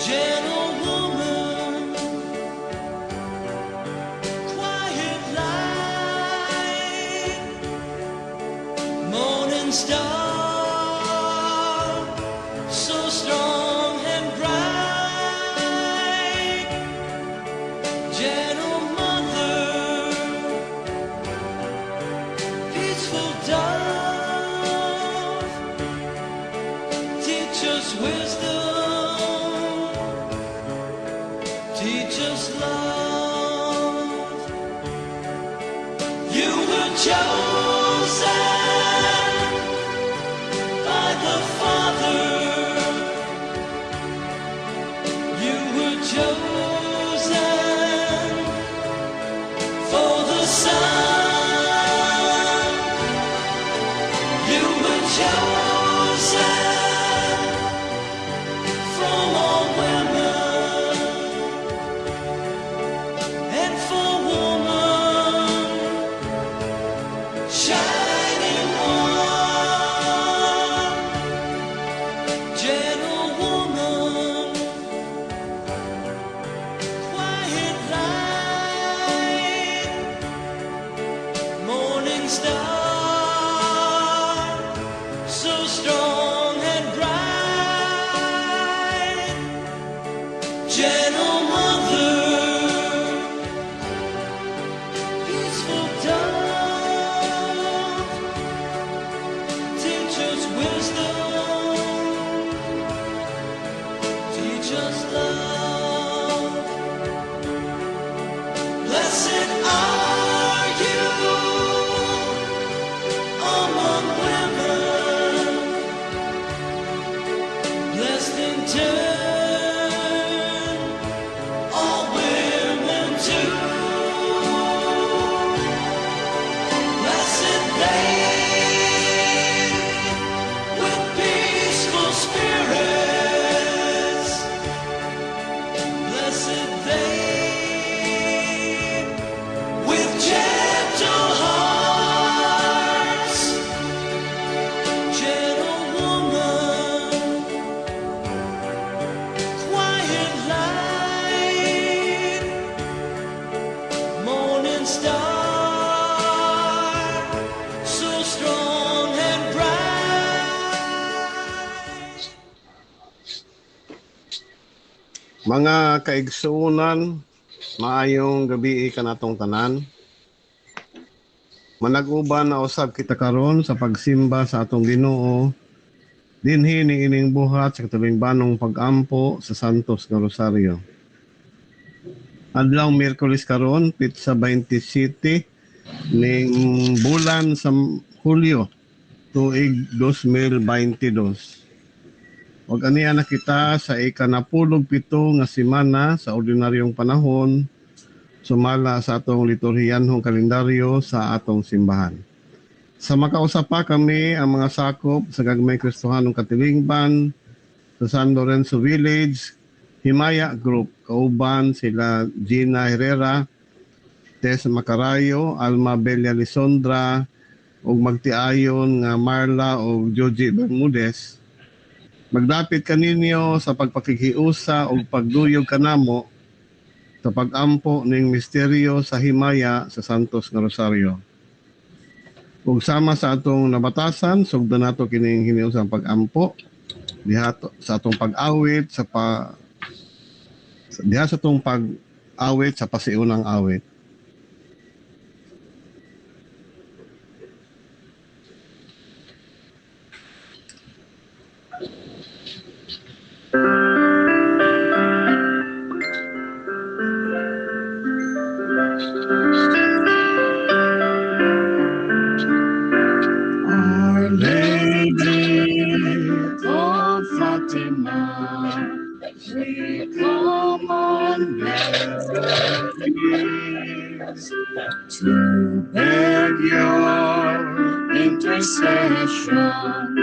Gentle woman, quiet light, morning star, so strong and bright. Gentle mother, peaceful dove, teach us wisdom, teach us love. You were chosen by the Father. You were chosen for the Son. You were chosen from all women and for woman, shining one, gentle woman, quiet light, morning star, so strong and bright, gentle mother, peaceful dove, teach us wisdom, teach us love. Blessed are you among women, blessed in turn, all women too. Blessed they with peaceful spirits, blessed they with gentle hearts, gentle woman, quiet light, morning star, so strong and bright. Mga kaigsuonan, maayong gabii kanatong tanan. Manag-uban na usab kita karon sa pagsimba sa atong Ginoo dinhi niining buhat sa katilingbanong pag-ampo sa Santos nga Rosario. Adlaw Miyerkules karon, petsa 27 ning bulan sa Hulyo, tuig 2022. Ug ania na kita sa 47 nga semana sa ordinaryong panahon sumala sa atong liturhiyanhong kalendaryo sa atong simbahan. Sa makausa pa, kami ang mga sakop sa Gagmay Kristohanong Katilingban sa San Lorenzo Village, Himaya Group, kauban sila Gina Herrera, Tess Macarayo, Alma Bella Lisondra, ug magtiayon nga Marla ug Joji Bermudez. Magdapit kaninyo sa pagpakighiusa ug pagduyog kanamo sa pag-ampo ning misteryo sa himaya sa Santos nga Rosario. Ug sama sa atong nabatasan, sugdan nato kining hiniusang pag-ampo diha sa atong pag-awit sa pa diha sa atong pag-awit sa pasiunang awit. Our Lady of Fatima, we come on bended knees to beg your intercession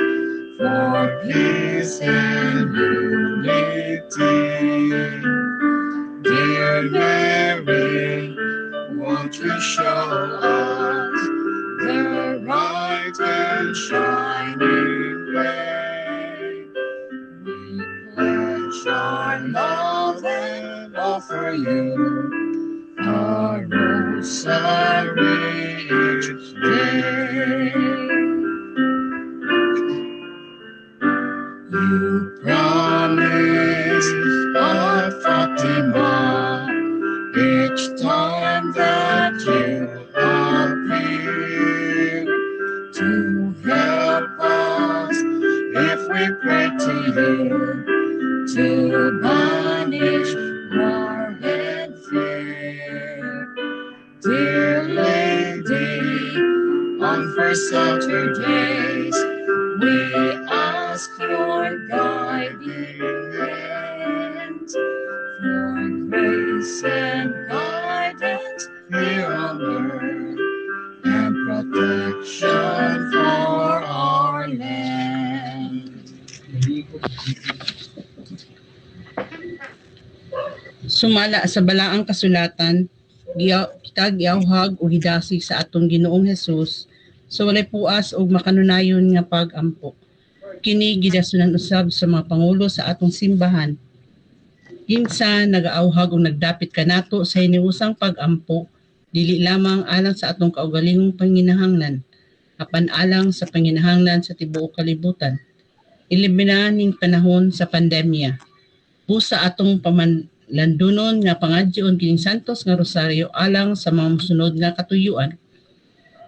for peace and unity. Dear Mary, won't you show us the right and shining way? We pledge Pledge our love and offer you a rosary each day. You promise at Fatima each time that you appear to help us if we pray to you to banish war and fear. Dear Lady, on first Saturdays, we ask your guiding hand for grace and guidance here on earth and protection for our land. Sumala sa balaang kasulatan, kita giawhag o gidasig sa atong Ginoong Hesus sa walay puas og makanunayon nga pag-ampo. Kini gidasunan usab sa mga pangulo sa atong simbahan. Kinsa nagaawhag og nagdapit kanato sa hiniusang pag-ampo, dili lamang alang sa atong kaugalingong panginahanglan, apan alang sa panginahanglan sa tibuok kalibutan. Ilabi na ning panahon sa pandemya. Busa atong pamalandunon nga pangadyoon kining Santos nga Rosario alang sa mga mosunod nga katuyuan.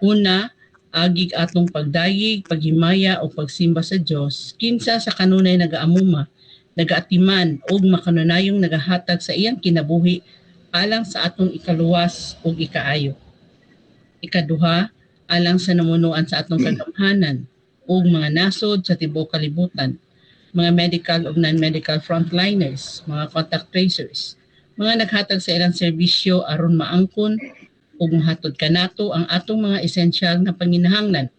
Una, agig atong pagdayeg, paghimaya o pagsimba sa Dios, kinsa sa kanunay nagaamuma, nagaatiman ug makanunayong nagahatag sa iyang kinabuhi alang sa atong ikaluwas ug ikaayo. Ikaduha, alang sa namunuan sa atong kagamhanan ug mga nasod sa tibuok kalibutan, mga medical ug non-medical frontliners, mga contact tracers, mga naghatag sa ilang serbisyo aron maangkon ug mahatod kanato ang atong mga esensyal nga panginahanglan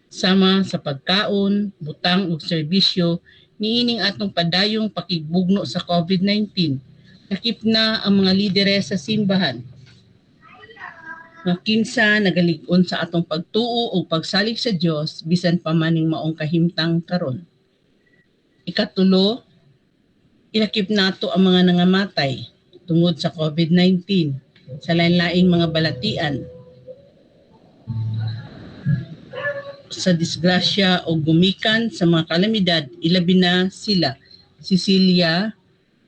sama sa pagkaon, butang ug serbisyo niining atong padayong pakigbugno sa COVID-19. Lakip na ang mga lideres sa simbahan nga kinsa nagalig-on sa atong pagtuo ug pagsalig sa Dios bisan pa man ning maong kahimtang karon. Ikatulo, ilakip nato ang mga nangamatay tungod sa COVID-19 sa lain-laing mga balatian, sa disgrasya o gumikan sa mga kalamidad, ilabi na sila Cecilia,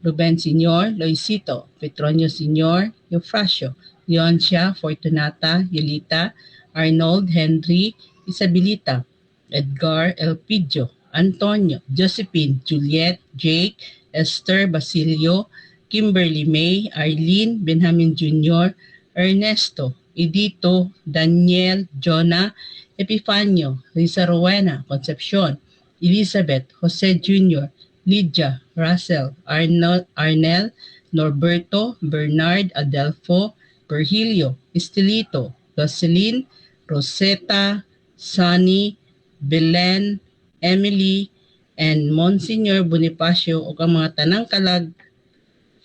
Ruben Sr., Loisito, Petronio Sr., Eufrasio, Leoncia, Fortunata, Yolita, Arnold, Henry, Isabelita, Edgar, Elpidio, Antonio, Josephine, Juliet, Jake, Esther, Basilio, Kimberly May, Arlene, Benjamin Jr., Ernesto, Edito, Daniel, Jonah, Epifanio, Risa Rowena, Concepcion, Elizabeth, Jose Jr., Lydia, Russell, Arnold, Arnel, Norberto, Bernard, Adelfo, Virgilio, Estelito, Jocelyn, Rosetta, Sunny, Belen, Emily, and Monsignor Bonifacio ug ang mga tanang kalag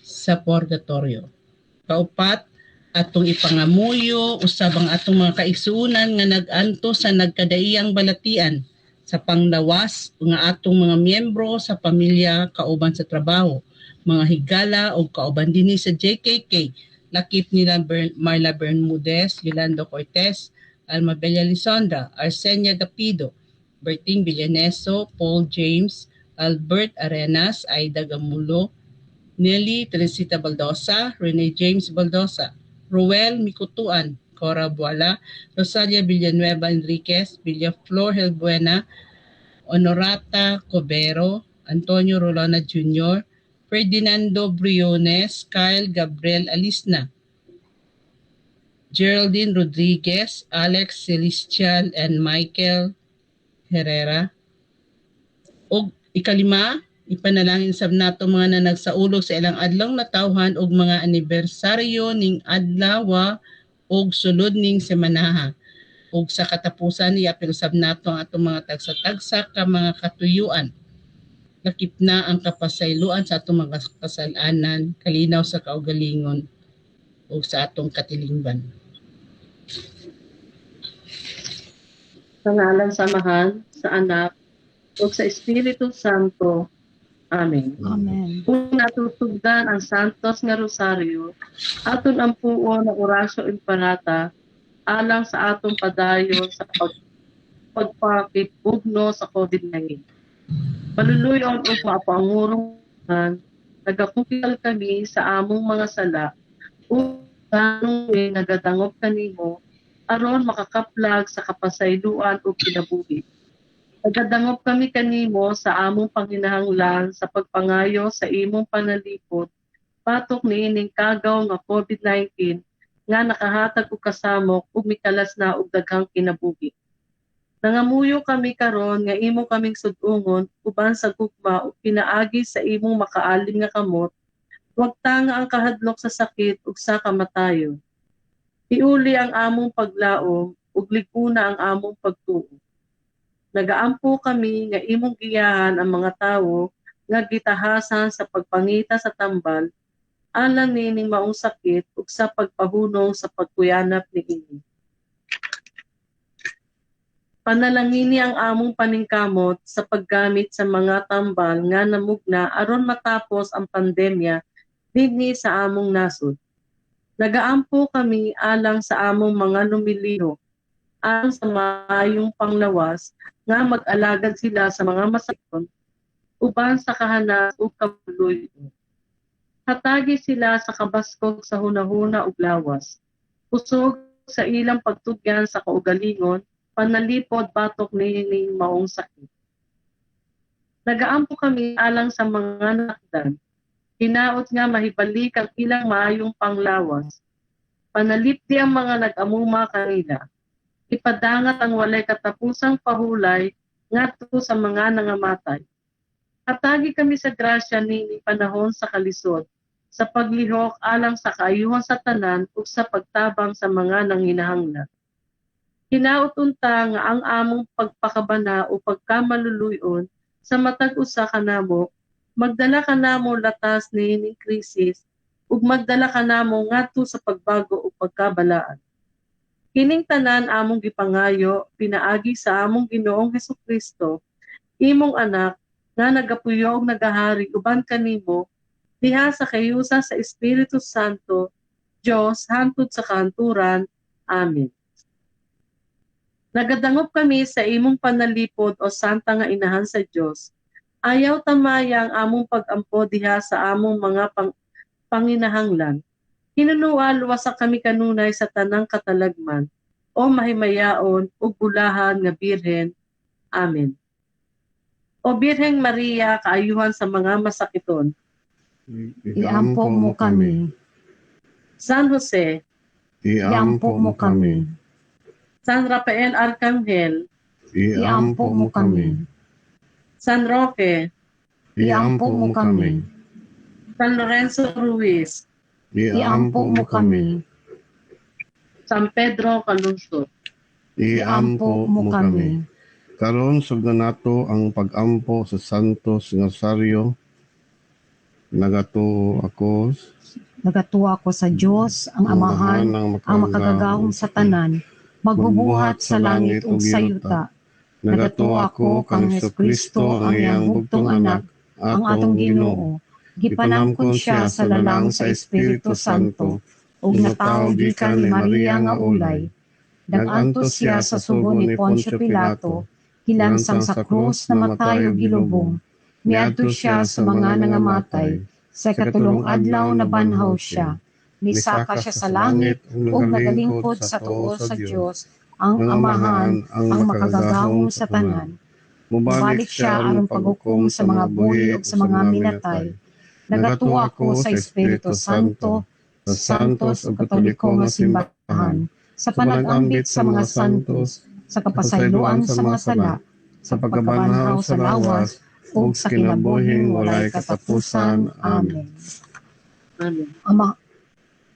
sa purgatorio. Kaupat, atong ipangamuyo usab ang atong mga kaigsuonan nga nag-anto sa nagkadaiyang balatian sa panglawas nga atong mga miyembro sa pamilya kauban sa trabaho, mga higala o kauban dinhi sa JKK, lakip nila Marla Bermudez, Yolando Cortez, Alma Bella Lisondra, Arsenia Gapido, Berting Villaneso, Paul James, Albert Arenas, Aida Gamulo, Nelly Teresita Baldosa, Rene James Baldosa, Ruel Mikutuan, Cora Buala, Rosalia Villanueva Enriquez, Villaflor Helbuena, Honorata Cobero, Antonio Rolona Jr., Ferdinando Briones, Kyle Gabriel Alisna, Geraldine Rodriguez, Alex Celestial, and Michael Herrera. Og ikalima, ipanalangin sab nato mga nanagsaulog sa ilang adlong natawhan og mga anibersaryo ning adlaw og sulod ning semanaha. Og sa katapusan, iapil usab nato ang atong mga tagsa-tagsa ka mga katuyuan. Lakip na ang kapasayloan sa atong mga kasalanan, kalinaw sa kaugalingon ug sa atong katilingban. Sa ngalan sa Amahan, sa Anak, ug sa Espiritu Santo. Amen. Amen. Kung natutugdan ang Santos nga Rosario, aton ampuon ang Oratio Imperata alang sa atong padayon sa pagpakibugno sa COVID-19. Maluluyon ug mapangurungan, nagakupil kami sa among mga sala ug nagadangop kanimo aron makakaplag sa kapasayloan ug kinabuhi. Nagadangop kami kanimo sa among panginahanglan sa pagpangayo sa imong panalipod batok niining kagaw nga COVID-19 nga nakahatag og kasamok ug mikalas na og daghang kinabuhi. Nangamuyo kami karon nga imo kaming sud-ungon uban sa gugma ug pinaagi sa imong makaalim nga kamot, wagtanga ang kahadlok sa sakit ug sa kamatayon. Iuli ang among paglaom ug lig-una ang among pagtuo. Nagaampo kami nga imong giyahan ang mga tawo nga gitahasan sa pagpangita sa tambal alang niining maong sakit ug sa pagpahunong sa pagkuyanap niini. Panalangini ang among paningkamot sa paggamit sa mga tambal nga namugna aron matapos ang pandemya dinhi sa among nasod. Nagaampo kami alang sa among mga lumiliho, alang sa maayong panglawas nga mag-alagad sila sa mga masakiton uban sa kahanas ug kabuloy. Hatagi sila sa kabaskog sa hunahuna ug lawas. Kusog sa ilang pagtugyan sa kaugalingon, panalipod batok niining maong sakit. Nagaampo kami alang sa mga nakdan. Hinaot nga mahibalik ang ilang maayong panglawas. Panalipdi ang mga nag-amuma kanila. Ipadangat ang walay katapusang pahulay ngadto sa mga nangamatay. Hatagi kami sa grasya niining panahon sa kalisod, sa paglihok alang sa kaayuhan sa tanan ug sa pagtabang sa mga nanginahanglan. Hinaot unta nga ang among pagpakabana o pagkamaluluyon sa matag usa kanamo, magdala kanamo latas niining krisis ug magdala kanamo ngadto sa pagbago ug pagkabalaan. Kining tanan among gipangayo pinaagi sa among Ginoong Hesukristo, imong anak nga nagapuyo ug nagahari uban kanimo diha sa kayusa sa Espiritu Santo, Dios hantod sa kahanturan. Amen. Nagadangop kami sa imong panalipod o Santa nga Inahan sa Dios. Ayaw tamaya ang among pag-ampo diha sa among mga panginahanglan. Hinunua luwasa kami kanunay sa tanang katalagman o mahimayaon ug bulahan nga Birhen. Amen. O Birheng Maria, kaayuhan sa mga masakiton. Iampo mo kami. San Jose, Iampo mo kami. San Rafael Arcangel, Iampo mo kami. San Roque, Iampo mo kami. San Lorenzo Ruiz, Iampo mo kami. San Pedro Calungsod. Iampo mo kami. Karon sugdan nato ang pag-ampo sa Santos nga Rosario. Nagatuo ako Nagatuo ako sa Dios, ang Amahan, ang makagagahom sa tanan, magbubuhat sa langit ug sa yuta. Nagatuo ako kang Hesukristo, ang iyang bugtong anak, ang atong Ginoo. Gipanangkon siya sa lalang sa Espiritu Santo, ug natawo gikan ni Maria nga ulay. Nag-antos siya sa sugo ni Poncio Pilato, gilansang sa krus, namatay ug gilubong. Miadto siya sa mga nangamatay. Sa ikatulong adlaw nabanhaw siya. Misaka siya sa langit ug nagalingkod sa tuo sa Dios, ang Amahan, ang makagagahom sa tanan. Mubalik siya aron paghukom sa mga buhi ug sa mga minatay. Nagatuo ako sa Espiritu Santo, sa Santos ug Katoliko nga simbahan, sa panag-ambit sa mga santos, sa kapasayloan sa mga sala, sa pagkabanhaw sa lawas, ug sa kinabuhing walay katapusan. Amen. Amen.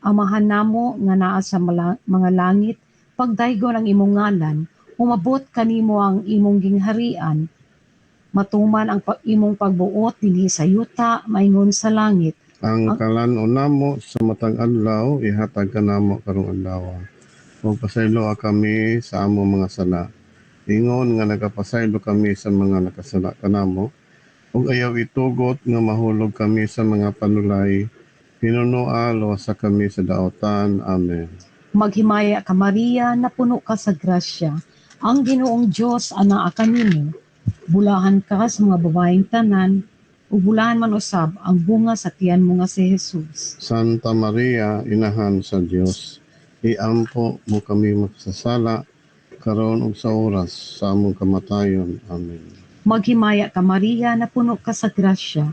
Amahan namo nga naa sa mga langit, pagdaygon ang imong ngalan, umabot kanimo ang imong gingharian, matuman ang imong pagbuot dinhi sa yuta maingon sa langit. Ang kalan-on namo sa matag adlaw ihatag kanamo karong adlaw. Ug pasayloa kami sa among mga sala, ingon nga nagapasaylo kami sa mga nakasala kanamo. Ug ayaw itugot nga mahulog kami sa mga panulay, hinunoa luwasa kami sa daotan. Amen. Maghimaya ka, Maria, napuno ka sa grasya. Ang Ginoong Dios anaa kanimo. Bulahan ka sa mga babaeng tanan, ug bulahan man usab ang bunga sa tiyan mo nga si Jesus. Santa Maria, Inahan sa Dios, iampo mo kami makasasala, karon ug sa oras sa among kamatayon. Amen. Maghimaya ka, Maria, napuno ka sa grasya.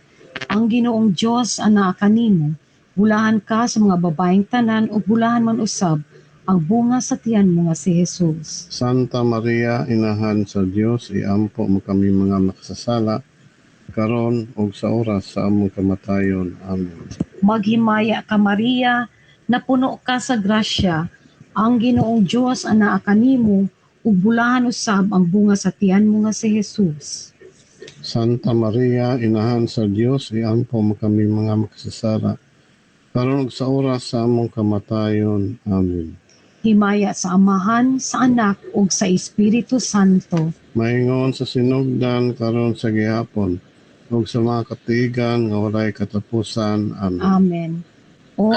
Ang Ginoong Dios anaa kanimo. Bulahan ka sa mga babaeng tanan, ug bulahan man usab ang bunga sa tiyan mo nga si Jesus. Santa Maria, Inahan sa Dios, iampo mo kami mga makasasala, karon ug sa oras sa among kamatayon. Amen. Maghimaya ka, Maria, napuno ka sa grasya. Ang Ginoong Dios anaa kanimo, ug bulahan usab ang bunga sa tiyan mo nga si Jesus. Santa Maria, Inahan sa Dios, iampo mo kami mga makasasala, karon ug sa oras sa among kamatayon. Amen. Himaya sa Amahan, sa Anak, ug sa Espiritu Santo. Maingon sa sinugdan karon sa gihapon ug sa mga katigan nga walay katapusan. Amen. Amen. O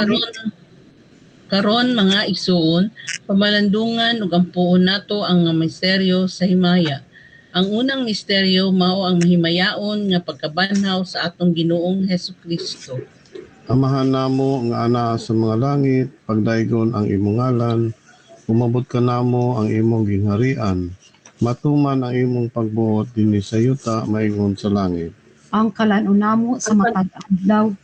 Karon, mga igsuon, pamalandungan ug ampuon nato ang mga misteryo sa himaya. Ang unang misteryo mao ang mahimayaon nga pagkabanhaw sa atong Ginoong Hesukristo. Amahan namo nga ana sa mga langit, pagdaygon ang imong ngalan, umabot ka namo ang imong gingharian. Matuman ang imong pagbuot dinhi sa yuta maingon sa langit. Ang kalan-on namo sa matag adlaw,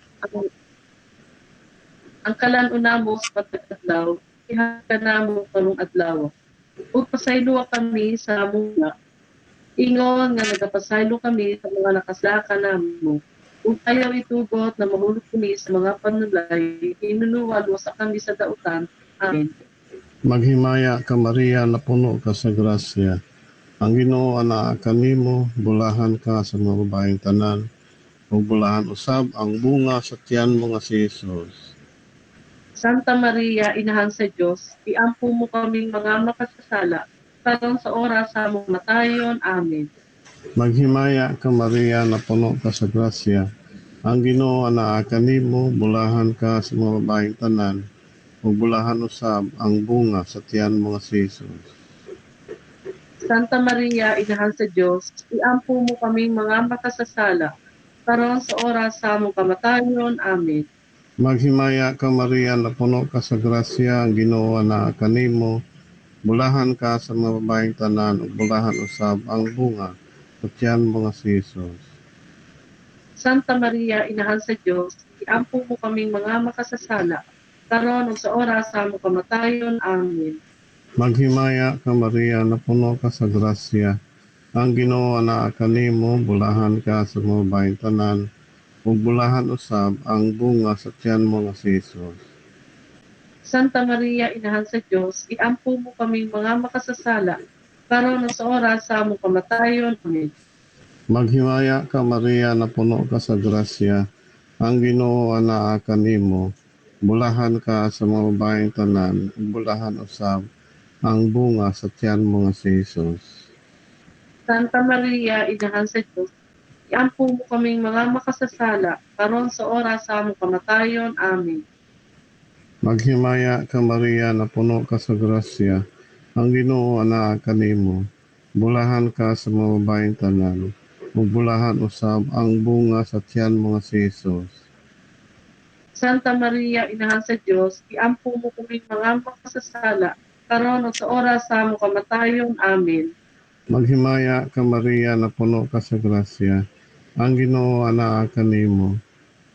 Ang kalan-on namo sa matag adlaw, ihatag namo karong adlaw. Ug pasayloa kami sa among sala, ingon nga nagapasaylo kami sa mga nakasala kanamo. Ug ayaw itugot na mahulog kami sa mga panulay, hinunoa luwasa kami sa dautan. Amen. Maghimaya ka, Maria, napuno ka sa grasya. Ang Ginoo anaa kanimo, bulahan ka sa mga babaeng tanan, ug bulahan usab ang bunga sa tiyan mo nga si Jesus. Santa Maria, Inahan sa Dios, iampo mo kaming mga makasasala, karon sa oras sa among matayon. Amen. Maghimaya ka, Maria, napuno ka sa grasya. Ang Ginoo anaa kanimo, bulahan ka sa mga babaeng tanan, ug bulahan usab ang bunga sa tiyan mo nga si Jesus. Santa Maria, Inahan sa Dios, iampo mo kaming mga makasasala, karon sa oras sa among kamatayon. Amen. Maghimaya ka, Maria, napuno ka sa grasya, ang Ginoo anaa kanimo, bulahan ka sa mga babaeng tanan, ug bulahan usab ang bunga sa tiyan mo nga si Jesus. Santa Maria, Inahan sa Dios, iampo mo kaming mga makasasala, karon ug sa oras sa among kamatayon. Amen. Maghimaya ka, Maria, napuno ka sa grasya, ang Ginoo anaa kanimo, bulahan ka sa mga babaeng tanan, ug bulahan usab ang bunga sa tiyan mo nga si Jesus. Santa Maria, Inahan sa Dios, iampo mo kaming mga makasasala, karon ug sa oras sa among kamatayon. Amen. Maghimaya ka, Maria, napuno ka sa grasya, ang Ginoo anaa kanimo, bulahan ka sa mga babaeng tanan, ug bulahan usab ang bunga sa tiyan mo nga si Jesus. Santa Maria, Inahan sa Dios, iampo mo kaming mga makasasala, karon sa oras sa among kamatayon. Amen. Maghimaya ka, Maria, napuno ka sa grasya, ang Ginoo anaa kanimo, bulahan ka sa mga babaeng tanan, ug bulahan usab ang bunga sa tiyan mo nga si Jesus. Santa Maria, Inahan sa Dios, iampo mo kaming mga makasasala, karon ug sa oras sa among kamatayon. Amen. Maghimaya ka, Maria, napuno ka sa grasya, ang Ginoo anaa kanimo,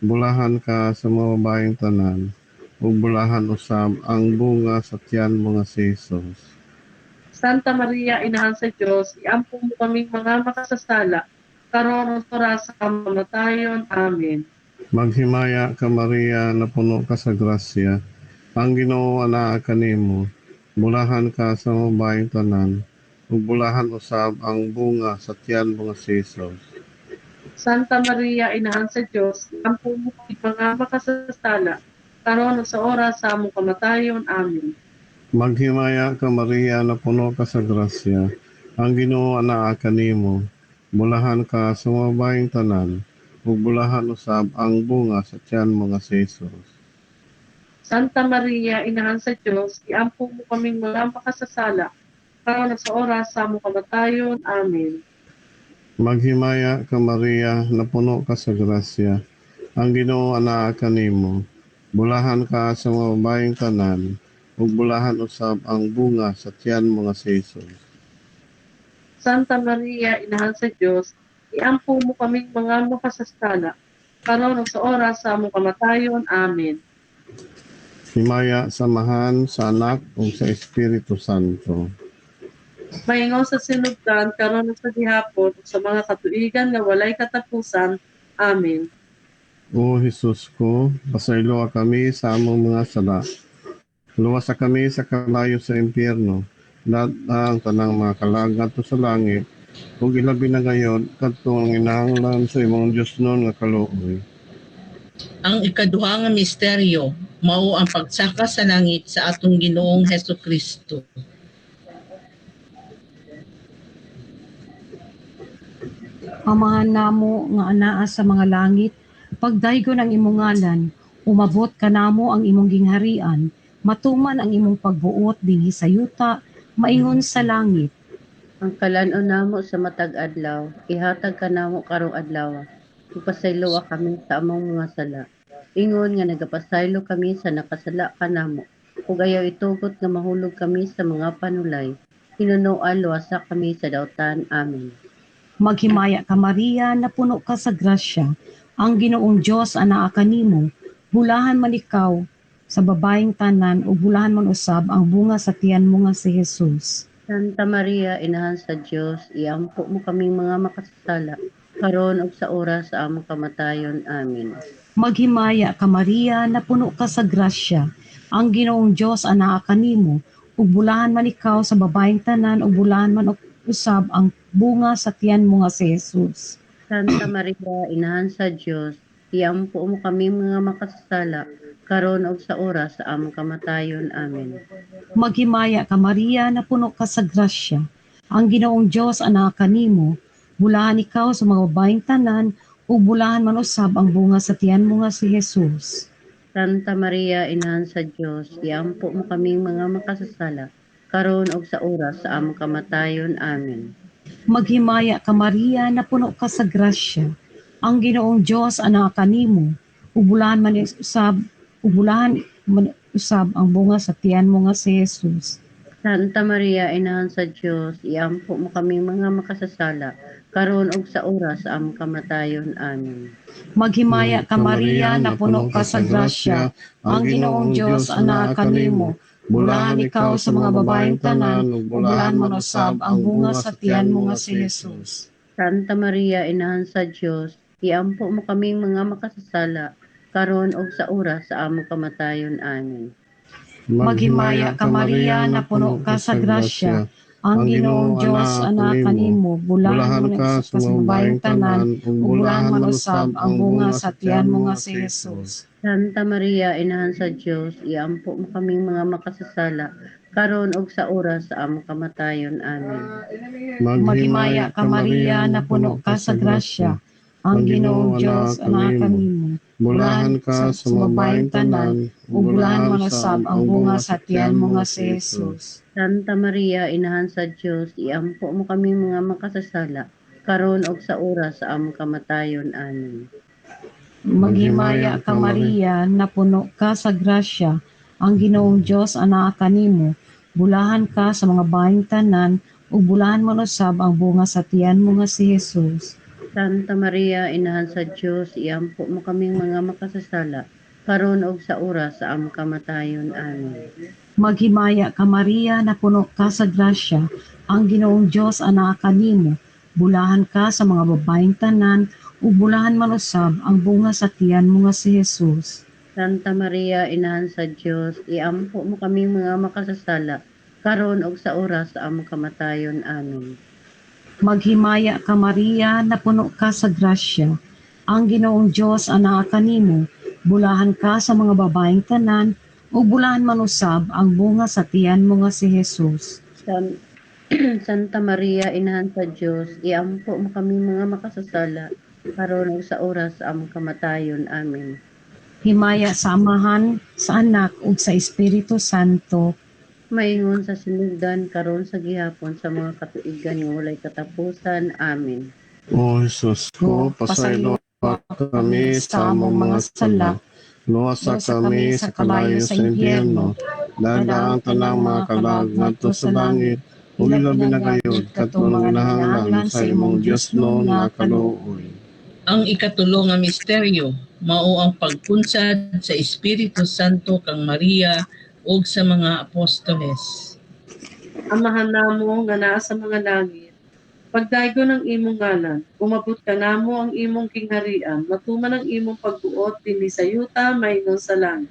bulahan ka sa mga babaeng tanan, ug bulahan usab ang bunga sa tiyan mo nga si Jesus. Santa Maria, Inahan sa Dios, iampo mo kaming mga makasasala, karon ug sa oras sa among kamatayon. Amen. Maghimaya ka, Maria, napuno ka sa grasya, ang Ginoo anaa kanimo, bulahan ka sa mga babaeng tanan, ug bulahan usab ang bunga sa tiyan mo nga si Jesus. Santa Maria, Inahan sa Dios, iampo mo kaming mga makasasala, karon ug sa oras sa among kamatayon. Amen. Maghimaya ka, Maria, napuno ka sa grasya, ang Ginoo anaa kanimo, Bulahan ka sa mga babaeng tanan, ug bulahan usab ang bunga sa tiyan mo nga si Jesus. Santa Maria, Inahan sa Dios, iampo mo kaming mga makasasala, karon sa oras sa among kamatayon. Amen. Maghimaya ka, Maria, napuno ka sa grasya. Ang Ginoo anaa kanimo. Bulahan ka sa mga babaeng tanan, ug bulahan usab ang bunga sa tiyan mo nga si Jesus. Santa Maria, Inahan sa Dios, iampo mo kaming mga makasasala, karon sa oras sa among kamatayon. Amen. Himaya sa Amahan, sa Anak, ug sa Espiritu Santo. Maingon sa sinugdan, karon ug sa gihapon, ug sa mga katuigan nga walay katapusan. Amen. O Jesus ko, pasayloa kami sa among mga sala. Luwasa kami sa kalayo sa impyerno. Lahat ang tanang mga kalag ngadto sa langit, ug ilabi na gayod kadtong inahanglan sa imong Diosnon nga kaluoy. Ang ikaduha nga misteryo mao ang pagsaka sa langit sa atong Ginoong Hesukristo. Amahan namo nga anaa sa mga langit, pagdaygon ang imong ngalan, umabot kanamo ang imong gingharian, matuman ang imong pagbuot dinhi sa yuta, maingon sa langit. Ang kalan-on namo sa matag adlaw, ihatag kanamo karong adlaw. Ug pasayloa kami sa among mga sala. Ingon nga nagapasaylo kami sa nakasala kanamo. Ug ayaw itugot nga mahulog kami sa mga panulay. Hinunoa luwasa kami sa dautan. Amen. Maghimaya ka, Maria, napuno ka sa grasya. Ang Ginoong Dios anaa kanimo. Bulahan man ikaw sa babaeng tanan ug bulahan man usab ang bunga sa tiyan mo nga si Jesus. Santa Maria, Inahan sa Dios, iampo mo kaming mga makasasala, karon ug sa oras sa among kamatayon. Amen. Maghimaya ka, Maria, napuno ka sa grasya. Ang Ginoong Dios anaa kanimo ug bulahan man ikaw sa babaeng tanan ug bulahan man usab ang bunga sa tiyan mo nga si Jesus. Santa Maria, Inahan sa Dios, iampo mo kaming mga makasasala, karon ug sa oras sa among kamatayon. Amen. Maghimaya ka, Maria, napuno ka sa grasya. Ang Ginoong Dios anaa kanimo. Bulahan ikaw sa mga babaeng tanan ug bulahan man usab ang bunga sa tiyan mo nga si Jesus. Santa Maria, Inahan sa Dios, iampo mo kaming mga makasasala, karon ug sa oras sa among kamatayon. Amen. Maghimaya ka, Maria, napuno ka sa grasya. Ang Ginoong Dios anaa kanimo. Ug bulahan man usab ang bunga sa tiyan mo nga si Jesus. Santa Maria, Inahan sa Dios, iampo mo kaming mga makasasala, karon ug sa oras sa among kamatayon. Amen. Maghimaya ka, Maria, napuno ka sa grasya. Ang Ginoong Dios anaa kanimo. Bulahan ikaw sa mga babaeng tanan, ug bulahan man usab ang bunga sa tiyan mo nga si Jesus. Santa Maria, Inahan sa Dios, iampo mo kaming mga makasasala, karon ug sa oras sa among kamatayon. Amen. Maghimaya ka, Maria, napuno ka sa grasya. Ang Ginoong Dios anaa kanimo. Bulahan ka sa mga babaeng tanan, ug bulahan man usab ang bunga sa tiyan mo nga si Jesus. Santa Maria, Inahan sa Dios, iampo mo kaming mga makasasala, karon ug sa oras sa among kamatayon. Amen. Maghimaya ka, Maria, napuno ka sa grasya. Ang Ginoong Dios anaa kanimo. Bulahan ka sa mga babaeng tanan, ug bulahan man usab ang bunga sa tiyan mo nga si Jesus. Santa Maria, Inahan sa Dios, iampo mo kaming mga makasasala, karon ug sa oras sa among kamatayon. Amen. Maghimaya ka, Maria, napuno ka sa grasya. Ang Ginoong Dios anaa kanimo. Bulahan ka sa mga babaeng tanan, ug bulahan man usab ang bunga sa tiyan mo nga si Jesus. Santa Maria, Inahan sa Dios, iampo mo kaming mga makasasala, karon ug sa oras sa among kamatayon. Amen. Maghimaya ka, Maria, napuno ka sa grasya. Ang Ginoong Dios anaa kanimo. Bulahan ka sa mga babaeng tanan, ug bulahan man usab ang bunga sa tiyan mo nga si Jesus. Santa Maria, Inahan sa Dios, iampo mo kaming mga makasasala, karon ug sa oras sa among kamatayon. Amen. Maghimaya ka, Maria, napuno ka sa grasya. Ang Ginoong Dios anaa kanimo. Bulahan ka sa mga babaeng tanan, ug bulahan man usab ang bunga sa tiyan mo nga si Jesus. Santa Maria, Inahan sa Dios, iampo mo kami mga makasasala, karon ug sa oras sa among kamatayon. Amen. Himaya sa Amahan, sa Anak ug sa Espiritu Santo. Maingon sa sinugdan karon sa gihapon sa mga katuigan nga walay katapusan. Amen. O Jesus ko, pasaylo kami sa among mga sala. Luwasa kami sa kalayo sa impyerno. Dada ang tanang mga kalag ngadto sa langit. Ug ilabi na gayud katong nanginahanglan sa imong Dios no nga kaluoy. Ang ikatulo nga misteryo mao ang pagpunsad sa Espiritu Santo kang Maria ug sa mga apostoles. Amahan namo nga naa sa mga langit, pagdaygon ang imong ngalan, umabot ka namo ang imong gingharian, matuman ang imong pagbuot dinhi sa yuta maingon sa langit.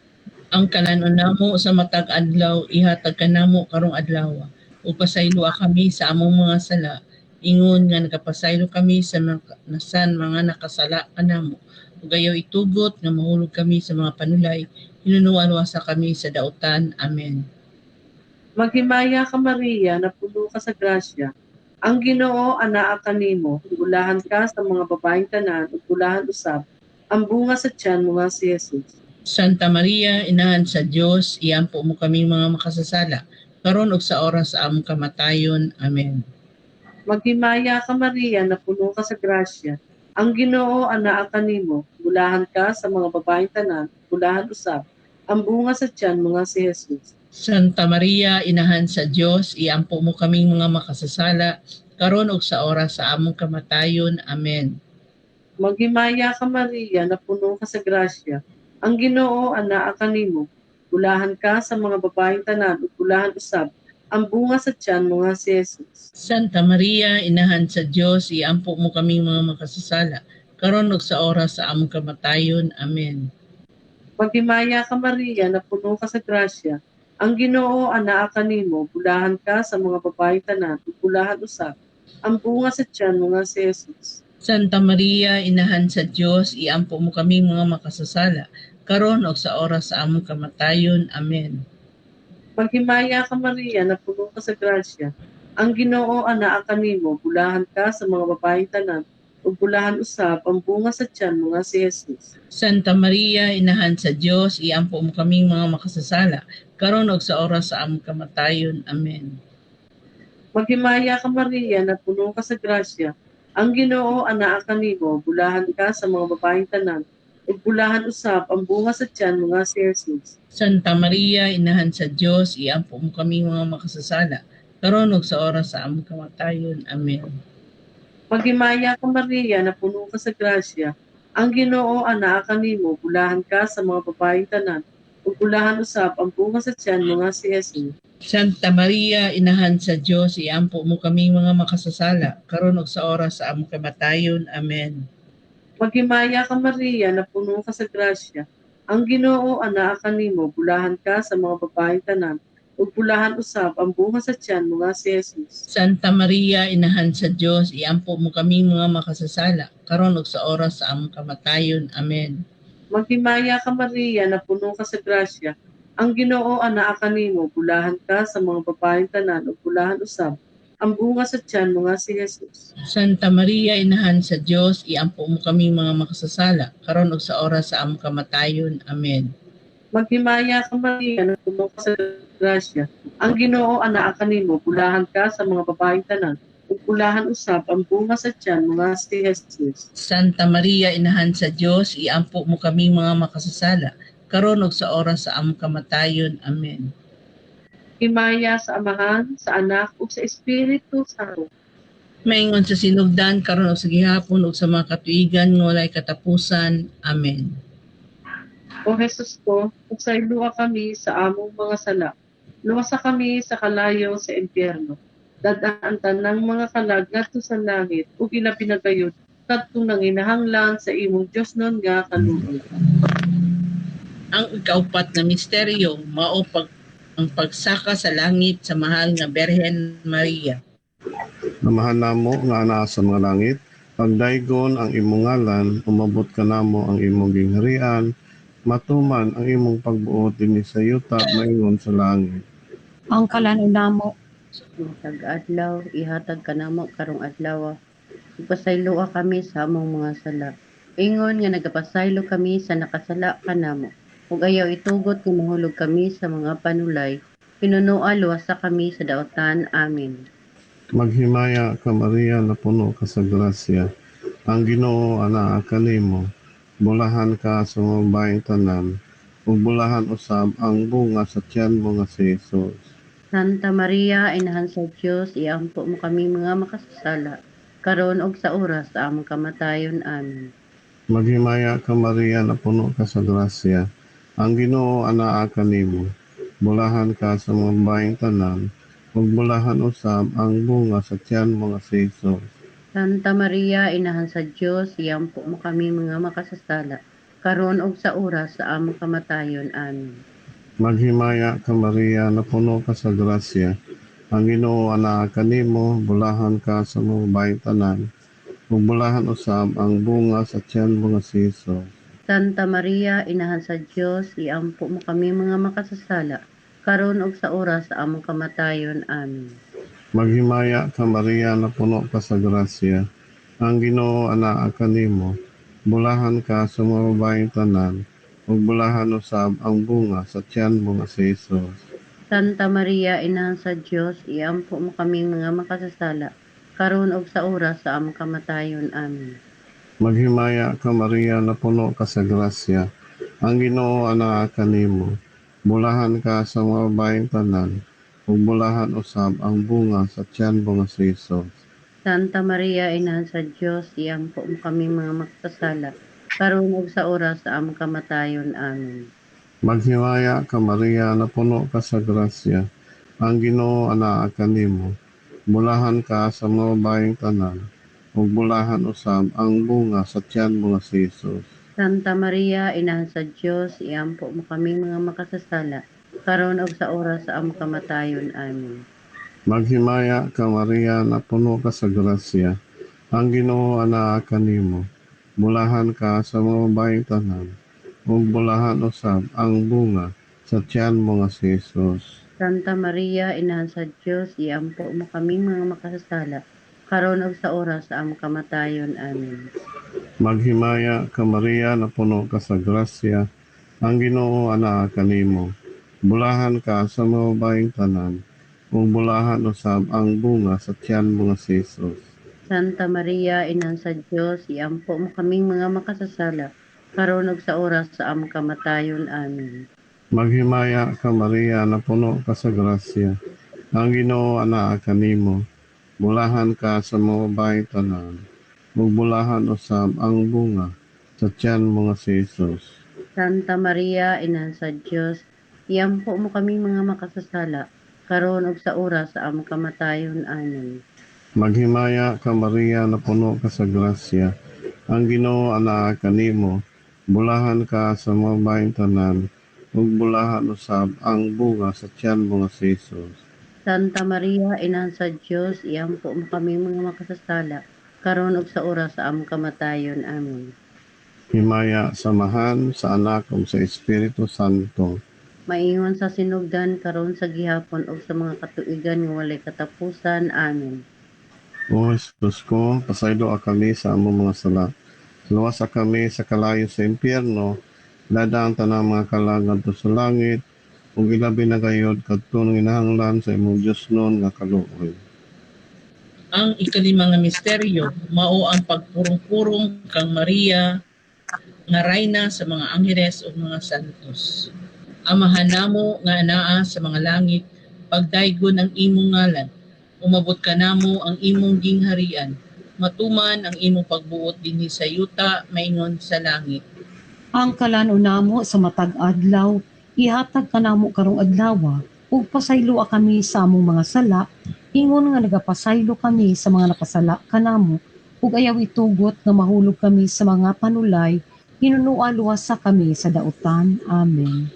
Ang kalanon namo sa matag adlaw ihatag kanamo karong adlaw, ug pasayloa kami sa among mga sala ingon nga nagapasaylo kami sa mga, nasan mga nakasala kanamo, ug ayaw itugot nga mahulog kami sa mga panulay, hinunuan wasa kami sa dautan. Amen. Maghimaya ka, Maria, napuno ka sa grasya. Ang Ginoo anaa kanimo, bulahan ka sa mga babaeng tanan ug bulahan usab ang bunga sa tiyan mo nga si Jesus. Santa Maria, Inahan sa Dios, iampo mo kaming mga makasasala karon ug sa oras sa among kamatayon. Amen. Maghimaya ka, Maria, napuno ka sa grasya. Ang Ginoo anaa kanimo, bulahan ka sa mga babaeng tanan, bulahan usab ang bunga sa tiyan mo nga si Jesus. Santa Maria, Inahan sa Dios, iampo mo kaming mga makasasala karon ug sa oras sa among kamatayon. Amen. Maghimaya ka, Maria, napuno ka sa grasya. Ang Ginoo anaa kanimo, bulahan ka sa mga babaeng tanan ug bulahan usab ang bunga sa tiyan mo nga si Jesus. Santa Maria, Inahan sa Dios, iampo mo kaming mga makasasala karon ug sa oras sa among kamatayon. Amen. Maghimaya ka, Maria, napuno ka sa grasya. Ang Ginoo anaa kanimo, bulahan ka sa mga babaeng tanan ug bulahan usab ang bunga sa tiyan mo nga si Jesus. Santa Maria, Inahan sa Dios, iampo mo kaming mga makasasala karon ug sa oras sa among kamatayon. Amen. Maghimaya ka, Maria, napuno ka sa grasya. Ang Ginoo anaa kanimo, bulahan ka sa mga babaeng tanan ug bulahan usab ang bunga sa tiyan mo nga si Jesus. Santa Maria, Inahan sa Dios, iampo mo kaming mga makasasala karon ug sa oras sa among kamatayon. Amen. Maghimaya ka, Maria, napuno ka sa grasya. Ang Ginoo anaa kanimo, bulahan ka sa mga babaeng tanan ug bulahan usab ang bunga sa tiyan mo nga si Jesus. Santa Maria, Inahan sa Dios, iampo mo kaming mga makasasala karon ug sa oras sa among kamatayon. Amen. Maghimaya ka, Maria, napuno ka sa grasya. Ang Ginoo anaa kanimo, bulahan ka sa mga babaeng tanan ug bulahan usab ang bunga sa tiyan mo nga si Jesus. Santa Maria, Inahan sa Dios, iampo mo kaming mga makasasala karon ug sa oras sa among kamatayon. Amen. Maghimaya ka, Maria, napuno ka sa grasya. Ang Ginoo anaa kanimo, bulahan ka sa mga babaeng tanan ug bulahan usab ang bunga sa tiyan mo nga si Jesus. Santa Maria, Inahan sa Dios, iampo mo kaming mga makasasala karon ug sa oras sa among kamatayon. Amen. Maghimaya ka, Maria, napuno ka sa grasya. Ang Ginoo anaa kanimo, bulahan ka sa mga babaeng tanan ug bulahan usab ang bunga sa tiyan mo nga si Jesus. Santa Maria, Inahan sa Dios, iampo mo kaming mga makasasala karon ug sa oras sa among kamatayon. Amen. Maghimaya ka, Maria, napuno ka sa grasya. Ang Ginoo anaa kanimo, bulahan ka sa mga babaeng tanan ug bulahan usab ang bunga sa tiyan mo nga si Jesus. Santa Maria, Inahan sa Dios, iampo mo kaming mga makasasala karon ug sa oras sa among kamatayon. Amen. Himaya sa Amahan, sa Anak ug sa Espiritu Santo. Maingon sa sinugdan karon ug sa gihapon ug sa mga katuigan nga walay katapusan. Amen. O Jesus ko, pasayloa kami sa among mga sala. Luwasa kami sa kalayo sa impyerno. Dad-a ang tanang mga kalag ngadto sa langit ug ilabi na gayud kadtong nanginahanglan sa imong Diosnon nga kaluoy. Ang ikaupat nga misteryo mao ang pagsaka sa langit sa mahal nga Birhen Maria. Amahan namo nga naa sa mga langit, pagdaygon ang imong ngalan, umabot kanamo ang imong gingharian, matuman ang imong pagbuot dinhi sa yuta maingon sa langit. Ang kalan-on namo Matag adlaw, ihatag kanamo karong adlaw. Ug pasayloa kami sa among mga sala. Ingon nga nagapasaylo kami sa nakasala kanamo. Ug ayaw itugot nga mahulog kami sa mga panulay. Hinunoa luwasa kami sa daotan. Amen. Maghimaya ka Maria, napuno ka sa grasya. Ang Ginoo anaa kanimo. Bulahan ka sa mga babaeng tanan, ug bulahan usab ang bunga sa tiyan mo nga si Jesus. Santa Maria, Inahan sa Dios, iampo mo kami mga makasasala, karon ug sa oras sa among kamatayon. Amen. Maghimaya ka Maria, napuno ka sa grasya. Ang Ginoo anaa kanimo. Bulahan ka sa mga babaeng tanan, ug bulahan usab ang bunga sa tiyan mo nga si Jesus. Santa Maria, Inahan sa Dios, iampo mo kami mga makasasala, karon ug sa oras sa among kamatayon. Amen. Maghimaya ka Maria, napuno ka sa grasya. Ang Ginoo anaa kanimo, bulahan ka sa mga babaeng tanan, ug bulahan usab ang bunga sa tiyan mo nga si Jesus. Santa Maria, Inahan sa Dios, iampo mo kami mga makasasala, karon ug sa oras sa among kamatayon. Amen. Maghimaya ka Maria, napuno ka sa grasya. Ang Ginoo anaa kanimo, bulahan ka sa mga babaeng tanan, ug bulahan usab ang bunga sa tiyan mo nga si Jesus. Santa Maria, Inahan sa Dios, iampo mo kami mga makasasala, karon ug sa oras sa among kamatayon. Amen. Maghimaya ka Maria, napuno ka sa grasya. Ang Ginoo anaa kanimo, bulahan ka sa mga babaeng tanan, ug bulahan usab ang bunga sa tiyan mo nga si Jesus. Santa Maria, Inahan sa Dios, iampo mo kami mga makasasala, karon ug sa oras sa among kamatayon. Amen. Maghimaya ka Maria, napuno ka sa grasya. Ang Ginoo anaa kanimo, bulahan ka sa mga babaeng tanan, ug bulahan usab ang bunga sa tiyan mo nga si Jesus. Santa Maria, Inahan sa Dios, iampo mo kami mga makasasala, karon ug sa oras sa among kamatayon. Amen. Maghimaya ka Maria, napuno ka sa grasya. Ang Ginoo anaa kanimo, bulahan ka sa mga babaeng tanan, ug bulahan usab ang bunga sa tiyan mo nga si Jesus. Santa Maria, Inahan sa Dios, iampo mo kami mga makasasala, karon ug sa oras sa among kamatayon. Amen. Maghimaya ka Maria, napuno ka sa grasya. Ang Ginoo anaa kanimo, bulahan ka sa mga babaeng tanan, ug bulahan usab ang bunga sa tiyan mo nga si Jesus. Santa Maria, Inahan sa Dios, iampo mo kaming mga makasasala, karon ug sa oras sa among kamatayon. Amen. Maghimaya ka Maria, napuno ka sa grasya. Ang Ginoo anaa kanimo, bulahan ka sa mga babaeng tanan, ug bulahan usab ang bunga sa tiyan mo nga si Jesus. Santa Maria, Inahan sa Dios, iampo mo kaming mga makasasala, karon ug sa oras sa among kamatayon. Amen. Maghimaya ka Maria, napuno ka sa grasya. Ang Ginoo anaa kanimo, bulahan ka sa mga babaeng tanan, ug bulahan usab ang bunga sa tiyan mo nga si Jesus. Santa Maria, Inahan sa Dios, iampo mo kaming mga makasasala, karon ug sa oras sa among kamatayon. Amen. Himaya sa Amahan, sa Anak ug sa Espiritu Santo. Maingon sa sinugdan, karon sa gihapon ug sa mga katuigan nga walay katapusan. Amen. O Jesus ko, pasayloa kami sa among mga sala. Luwasa kami sa kalayo sa impyerno, lada ang tanang mga kalag ngadto sa langit, ug ilabi na gayod kadto nanginahanglan sa imong Diosnon nga kaluoy. Ang ikalima nga misteryo mao ang pagpurong-purong kang Maria nga rayna sa mga angheles ug mga santos. Amahan namo nga anaa sa mga langit, pagdaygon ang imong ngalan. Umabot kanamo ang imong gingharian. Matuman ang imong pagbuot dinhi sa yuta maingon sa langit. Ang kalan-on namo sa matag adlaw, ihatag kanamo karong adlawa, ug pasayloa kami sa among mga sala, ingon nga nagapasaylo kami sa mga nakasala kanamo, ug ayaw itugot nga mahulog kami sa mga panulay, hinunoa luwasa kami sa dautan. Amen.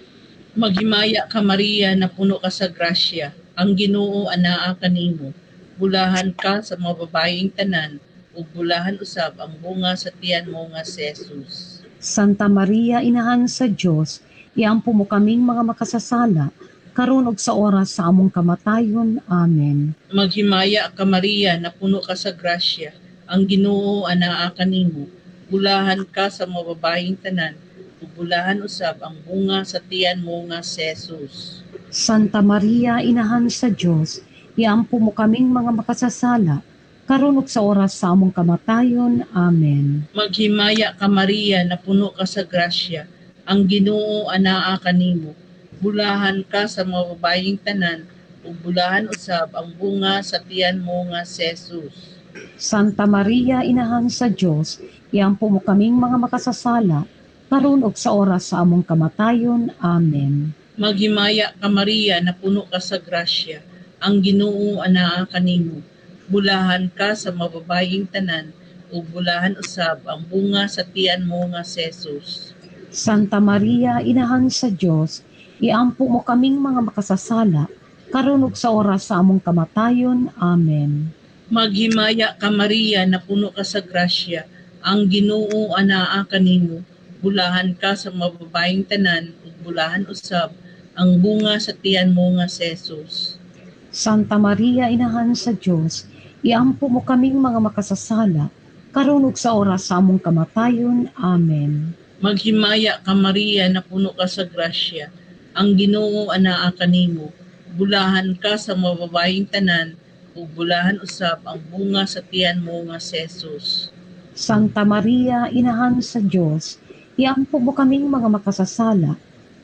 Maghimaya ka Maria, napuno ka sa grasya. Ang Ginoo anaa kanimo. Bulahan ka sa mga babaeng tanan ug bulahan usab ang bunga sa tiyan mo nga si Jesus. Santa Maria, Inahan sa Dios, iampo mo kaming mga makasasala, karon ug sa oras sa among kamatayon. Amen. Maghimaya ka Maria, napuno ka sa grasya, ang Ginoo anaa kanimo. Bulahan ka sa mga babaeng tanan, ug bulahan usab ang bunga sa tiyan mo nga si Jesus. Santa Maria, Inahan sa Dios, iampo mo kaming mga makasasala, karon ug sa oras sa among kamatayon. Amen. Maghimaya ka Maria, napuno ka sa grasya, ang Ginoo anaa kanimo. Bulahan ka sa mga babaeng tanan, ug bulahan usab ang bunga sa tiyan mo nga si Jesus. Santa Maria, Inahan sa Dios, iampo mo kaming mga makasasala, karon ug sa oras sa among kamatayon. Amen. Maghimaya ka Maria, napuno ka sa grasya, ang Ginoo anaa kanimo. Bulahan ka sa mga babaeng tanan, ug bulahan usab ang bunga sa tiyan mo nga si Jesus. Santa Maria, Inahan sa Dios, iampo mo kaming mga makasasala, karon ug sa oras sa among kamatayon. Amen. Maghimaya ka Maria, napuno ka sa grasya, ang Ginoo anaa kanimo. Bulahan ka sa mga babaeng tanan, ug bulahan usab ang bunga sa tiyan mo nga si Jesus. Santa Maria, Inahan sa Dios, iampo mo kaming mga makasasala, karon ug sa oras sa among kamatayon. Amen. Maghimaya ka Maria, napuno ka sa grasya, ang Ginoo anaa kanimo. Bulahan ka sa mga babaeng tanan, ug bulahan usab ang bunga sa tiyan mo nga si Jesus. Santa Maria, Inahan sa Dios, iampo mo kaming mga makasasala,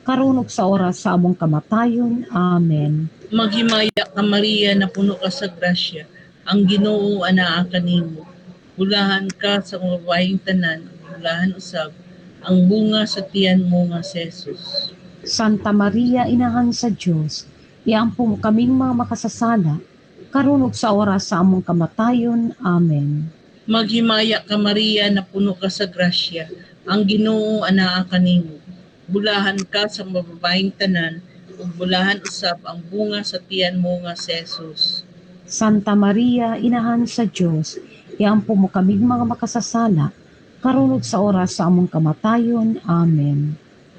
karon ug sa oras sa among kamatayon. Amen. Maghimaya ka Maria, napuno ka sa grasya, ang Ginoo anaa kanimo. Bulahan ka sa mga babaeng tanan, ug bulahan usab ang bunga sa tiyan mo nga si Jesus. Santa Maria, Inahan sa Dios, iampo mo kaming mga makasasala, karon ug sa oras sa among kamatayon. Amen. Maghimaya ka Maria, napuno ka sa grasya, ang Ginoo anaa kanimo. Bulahan ka sa mga babaeng tanan, ug bulahan usab ang bunga sa tiyan mo nga si Jesus. Santa Maria, Inahan sa Dios, iampo mo kaming mga makasasala, karon ug sa oras sa among kamatayon. Amen.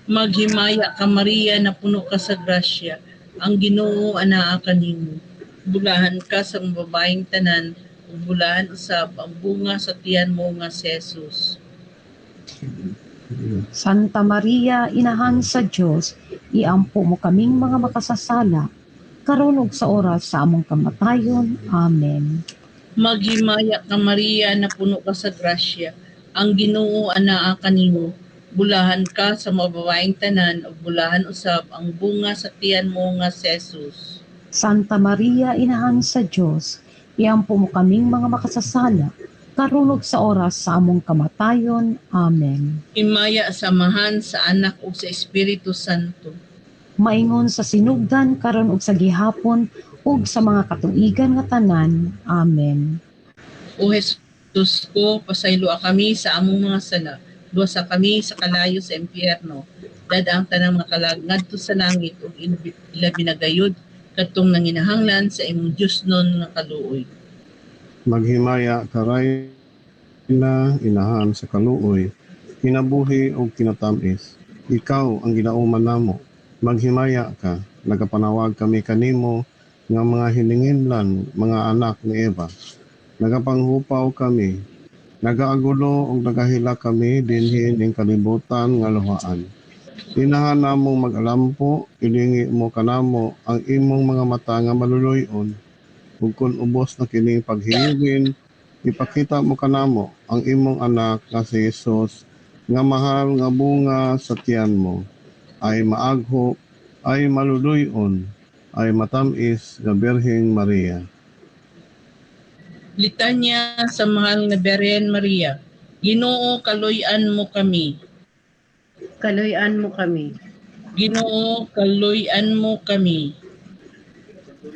Maghimaya ka Maria, napuno ka sa grasya, ang Ginoo anaa kanimo. Bulahan ka sa mga babaeng tanan, ug bulahan usab ang bunga sa tiyan mo nga si Jesus. Santa Maria, Inahan sa Dios, iampo mo kaming mga makasasala, karon ug sa oras sa among kamatayon. Amen. Maghimaya ka Maria, napuno ka sa grasya, ang Ginoo anaa kanimo. Bulahan ka sa mga babaeng tanan, ug bulahan usab ang bunga sa tiyan mo nga si Jesus. Santa Maria, Inahan sa Dios, iampo mo kaming mga makasasala, karon ug sa oras sa among kamatayon. Amen. Himaya sa Amahan, sa Anak ug sa Espiritu Santo. Maingon sa sinugdan karon ug sa gihapon ug sa mga katuigan nga tanan. Amen. O Jesus ko, pasayloa kami sa among mga sala, luwasa kami sa kalayo sa impyerno, dad-a ang tanang mga kalag ngadto sa langit ug ilabi na gayud kadtong nanginahanglan sa imong Diosnon nga kaluoy. Maghimaya ka Rayna, Inahan sa kaluoy, kinabuhi ug kinatamis. Ikaw ang gidauman namo. Maghimaya ka, nagapanawag kami kanimo nga mga hininginlan, mga anak ni Eva. Nagapanghupaw kami, nagaagulo ug nagahilak kami dinhi ning kalibutan nga luhaan. Inahan namong mag-alampo, ilingi mo kanamo ang imong mga mata nga maluluy-on. Ug kun ubos na kining paghingin, ipakita mo kanamo ang imong anak nga si Jesus, nga mahal nga bunga sa tiyan mo, ay maagho, ay maluluy-on, ay matamis nga Birheng Maria. Litanya sa mahal nga Birhen Maria. Ginoo, kaluy-an mo kami. Kaluy-an mo kami. Ginoo, kaluy-an mo kami.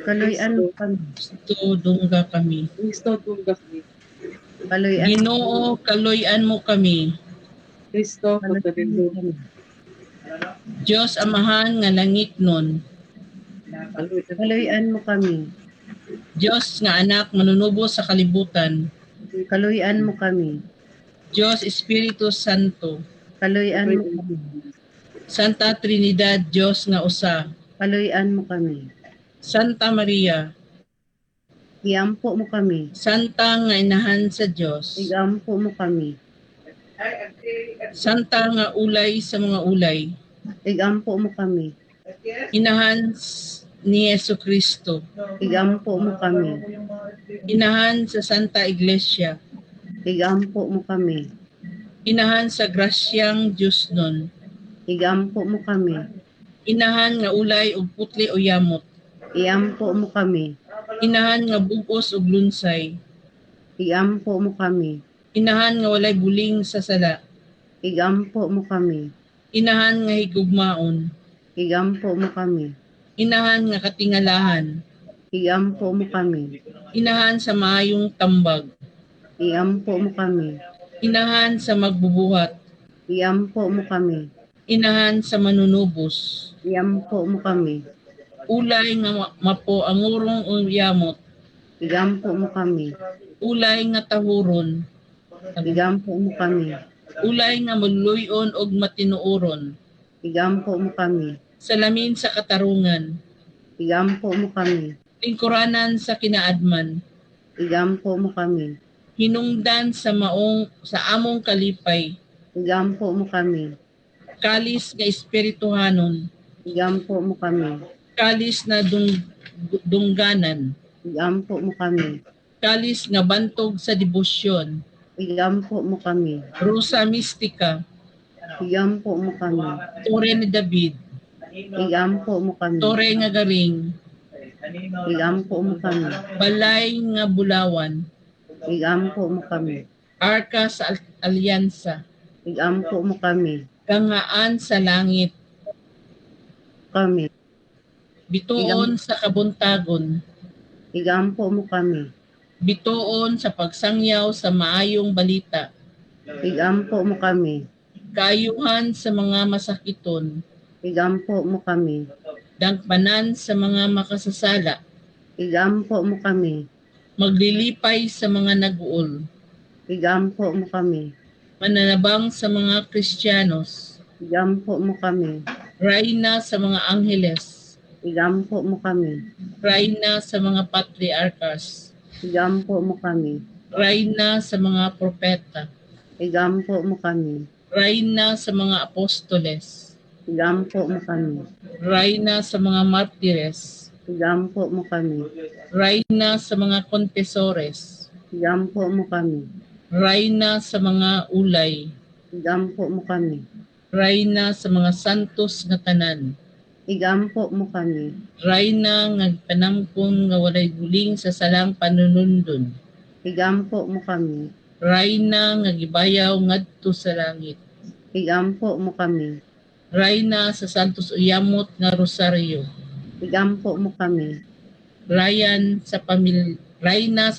Kaluy-an mo kami. Kristo, dungga kami. Kristo, dungga kami. Kaluy-an. Ginoo, kaluy-an mo kami. Kristo, Kaluy-an mo kami. Dios Amahan nga langit nun. Kaluy-an mo kami. Dios nga anak manunubo sa kalibutan. Kaluy-an mo kami. Dios Espiritu Santo. Kaluy-an mo kami. Santa Trinidad, Dios nga usa. Kaluy-an mo kami. Santa Maria, Iampo mo kami. Santa nga inahan sa Dios, Iampo mo kami. Santa nga ulay sa mga ulay, Iampo mo kami. Inahan ni Yesu Kristo, Iampo mo kami. Inahan sa Santa Iglesia, Iampo mo kami. Inahan sa grasyang Dios nun, Iampo mo kami. Inahan nga ulay ug putli o yamot, Iampo mo kami. Inahan nga bug-os ug lunsay, Iampo mo kami. Inahan nga walay buling sa sala, Iampo mo kami. Inahan nga higugmaon, Iampo mo kami. Inahan nga katingalahan, Iampo mo kami. Inahan sa maayong tambag, Iampo mo kami. Inahan sa magbubuhat, Iampo mo kami. Inahan sa manunubos, Iampo mo kami. Ulay nga mapo angurong o yamot, Iampo mo kami. Ulay nga tahuron, Iampo mo kami. Ulay nga maluyon og matinuoron, Iampo mo kami. Salamin sa katarungan, Iampo mo kami. Lingkuranan sa kinaadman, Iampo mo kami. Hinungdan sa maong sa among kalipay, Iampo mo kami. Kalis nga espirituhanon, Iampo mo kami. Kalis na dungganan, Iampo mo kami. Kalis nga bantog sa debosyon, Iampo mo kami. Rosa Mystica, Iampo mo kami. Tore ni David, Iampo mo kami. Tore nga garing, Iampo mo kami. Balay nga bulawan, Iampo mo kami. Arka sa alyansa, Iampo mo kami. Gangaan sa langit, Kami. Bituon sa kabuntagon, Iampo mo kami. Bituon sa pagsangyaw sa maayong balita, Iampo mo kami. Kaayuhan sa mga masakiton, Iampo mo kami. Dangpanan sa mga makasasala, Iampo mo kami. Maglilipay sa mga naguol, Iampo mo kami. Mananabang sa mga Kristiyanos, Iampo mo kami. Rayna sa mga angheles, Iampo mo kami. Rayna sa mga patriarkas, Iampo mo kami. Rayna sa mga propeta, Iampo mo kami. Rayna sa mga apostoles, Iampo mo kami. Rayna sa mga martires, Iampo mo kami. Rayna sa mga confessores, Iampo mo kami. Rayna sa mga ulay, Iampo mo kami. Rayna sa mga santos nga tanan, Iampo mo kami. Rayna nga panamkon nga walay guling sa salang panunundon, Iampo mo kami. Rayna nga gibayaw ngadto sa langit, Iampo mo kami. Rayna sa Santos Uyamot nga Rosario, Iampo mo kami. Rayna sa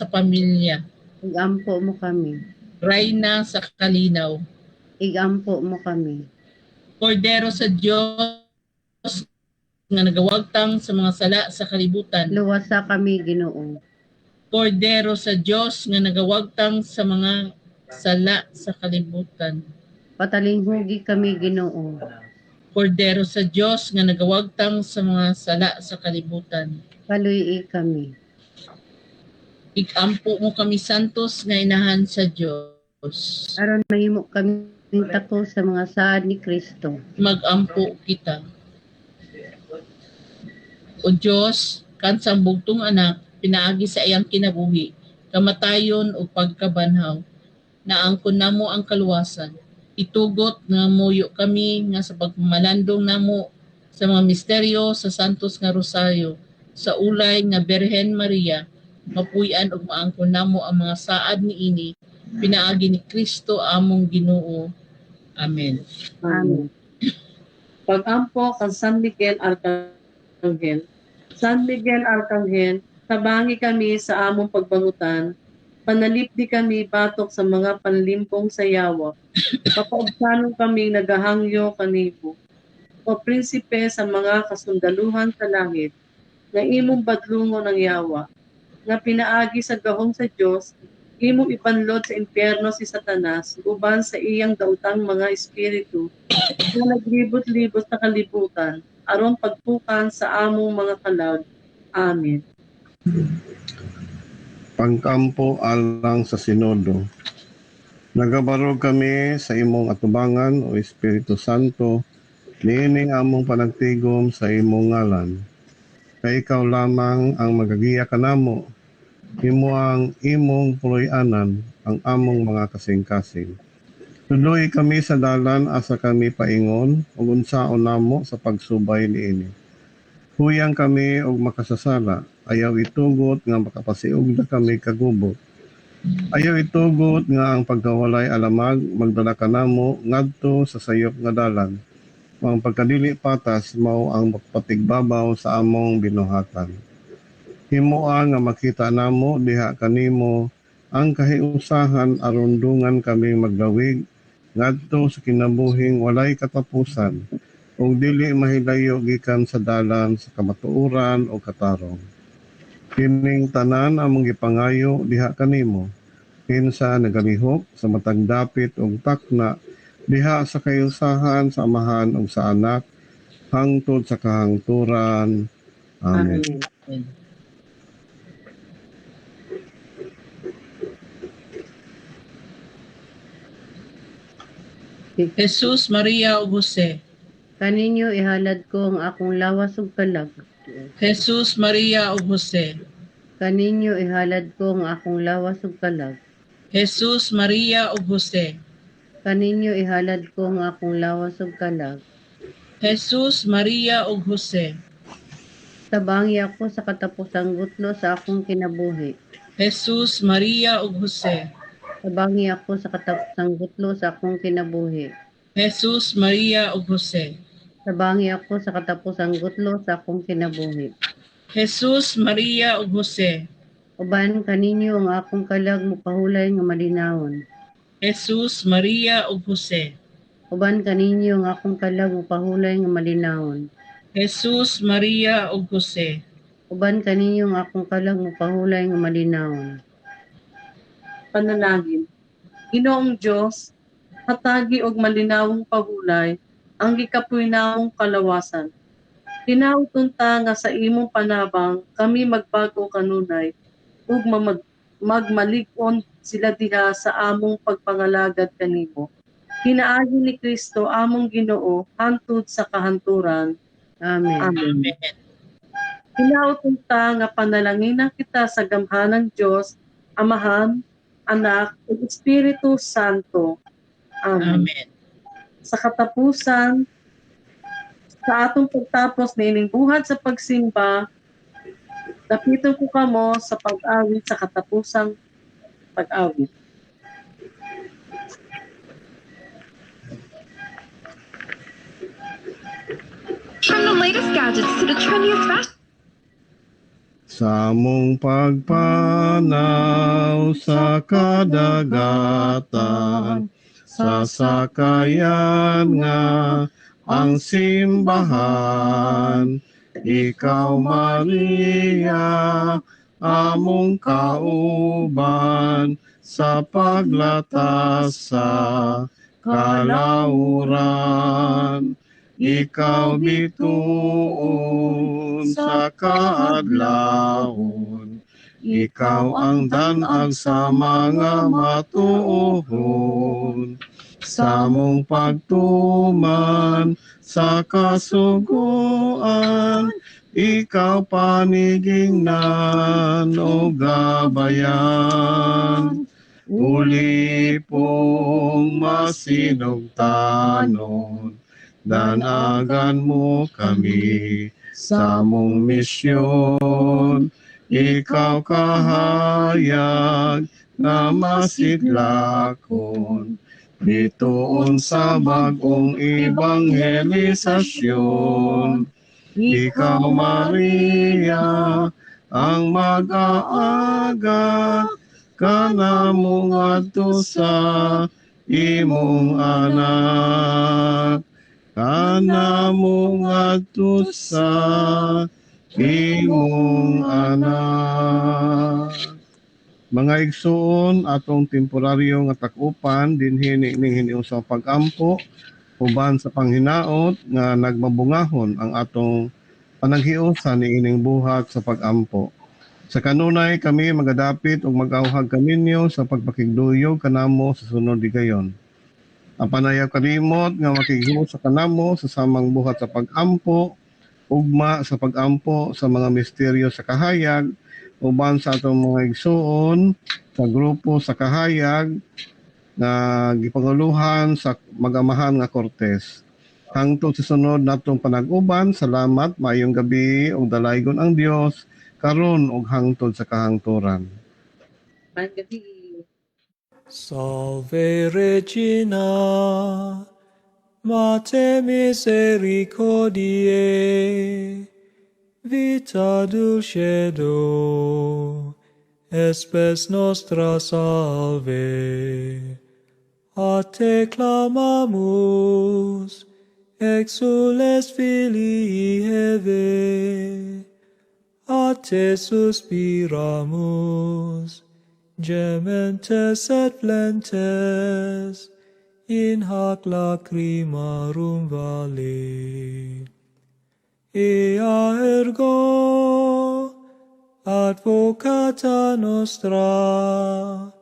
pamilya, Iampo mo kami. Rayna sa kalinaw, Iampo mo kami. Kordero sa Dios nga nagawagtang sa mga sala sa kalibutan, Luwasa kami, Ginoo. Kordero sa Dios nga nagawagtang sa mga sala sa kalibutan, Patalinghugi kami, Ginoo. Kordero sa Dios nga nagawagtang sa mga sala sa kalibutan, Kaluy-i kami. Ikampo mo kami, santos nga inahan sa Dios. Aron mahimo kami tako sa mga saad ni Kristo. Magampo kita. O Dios, kansang bugtong anak, pinaagi sa iyang kinabuhi, kamatayon o pagkabanhaw, naangkon namo ang kaluwasan. Itugot nga muyo kami nga sa pagmalandong namo sa mga misteryo sa Santos nga Rosario, sa ulay nga Birhen Maria, mapuy-an ug maangkon namo ang mga saad niini, pinaagi ni Kristo among Ginoo. Amen. Amen. Pag-ampo kang San Miguel Arcangel. San Miguel Arcangel, tabangi kami sa among pagbangutan, panalipdi kami batok sa mga panlimpong sa yawa. Papaubsanon kami nagahangyo kanibo. O prinsipe sa mga kasundaluhan sa langit, nga imong badlungon ang yawa, nga pinaagi sa gahom sa Dios, Imong ipanlod sa impyerno si Satanas uban sa iyang daotang mga espiritu nga naglibot-libot sa kalibutan aron pagpukan sa among mga kalag. Amen. Pagkampo alang sa Sinodo. Nagabarog kami sa imong atubangan o Espiritu Santo, niining among panagtigom sa imong ngalan. Kay ikaw lamang ang magagiya kanamo, imo ang imong puloy-anan, ang among mga kasing-kasing. Tuloy kami sa dalan asa kami paingon ug unsaon namo sa pagsubay niini. Huyang kami og makasasala, ayaw itugot nga makapasiugda kami kagubot. Ayaw itugot nga ang pagkawalay alamag magdala kanamo ngadto sa sayop nga dalan. Ang pagkadili patas mao ang patigbabaw sa among binuhatan. Himoa nga makita namo diha kanimo ang kahiusahan aron dungan kami maglawig ngadto sa kinabuhing walay katapusan ug dili mahilayo gikan sa dalan sa kamatuoran o katarong. Kining tanan among gipangayo diha kanimo, kinsa nagalihok sa matag dapit ug takna diha sa kayusahan sa Amahan ug sa Anak hangtod sa kahangturan. Amen. Amen. Jesus, Maria ug Jose. Kaninyo ihalad ko ang akong lawas ug kalag. Jesus, Maria ug Jose. Kaninyo ihalad ko ang akong lawas ug kalag. Jesus, Maria ug Jose. Kaninyo ihalad ko ang akong lawas ug kalag. Jesus, Maria ug Jose. Tabangi ako sa katapusang gutlo sa akong kinabuhi. Jesus, Maria ug Jose. Tabangi ako sa katapusang gutlo sa akong kinabuhi. Jesus, Maria ug Jose. Tabangi ako sa katapusang gutlo sa akong kinabuhi. Jesus, Maria ug Jose. Uban kaninyo ang akong kalag mopahulay nga malinawon. Jesus, Maria ug Jose. Uban kaninyo ang akong kalag mopahulay nga malinawon. Jesus, Maria ug Jose. Uban kaninyo ang akong kalag mopahulay nga malinawon. Panalangin. Ginoong Dios, hatagi og malinawong pahulay ang gikapoy namong kalawasan. Tinawton ta nga sa imong panabang kami magbago kanunay ug magmalig-on sila diha sa among pagpangalagad kanimo. Pinaagi ni Kristo among Ginoo hangtod sa kahanturan. Amen. Amen. Amen. Hinautong ta nga panalanginan kita sa gamhanang Dios, Amahan, Anak, ug Espiritu Santo. Amen. Amen. Sa katapusan, sa atong pagtapos niining buhat sa pagsimba, dapiton ko kamo sa pag-awit sa katapusang pag-awit. From the latest gadgets to the trendiest fashion. Sa among pagpanaw sa kadagatan, sa sakayan nga ang simbahan, ikaw Maria, among kauban sa paglatas sa kalauran. Ikaw bituon sa kaadlawon, ikaw ang danag sa mga matuohon. Sa mong pagtuman sa kasuguan, ikaw panigingnan o gabayan. Uli pong masinugtanon, danagan mo kami sa mong misyon. Ikaw kahayag na masiglakon, bituon sa bagong ebanghelisasyon. Ikaw Maria, ang mag-aaga, kanamo ngadto sa imong anak. Kanamo ngadto sa imong anak. Mga igsuon, atong temporaryo nga takupan dinhi niining hiniusang pag-ampo uban sa panghinaot nga nagmabungahon ang atong panaghiusa niining buhat sa pag-ampo. Sa kanunay kami magadapit ug mag-awhag kaninyo sa pagpakigduyog kanamo sa sunod higayon. Apan ayaw kalimot nga makighiusa kanamo sa samang buhat sa pag-ampo, ugma sa pag-ampo sa mga misteryo sa kahayag, uban sa atong mga igsuon sa grupo sa kahayag nga gipanguluhan sa mag-amahan nga Cortes. Hangtod sa sunod natong panag-uban, salamat, maayong gabi ug dalaygon ang Dios karon ug hangtod sa kahangturan. Maayong gabi. Salve Regina, Mater misericordiae, vita dulcedo, espes nostra salve. A te clamamus, exules filii Hevae, a te suspiramus, gementes et flentes, in hac lacrimarum valle. Ea ergo advocata nostra,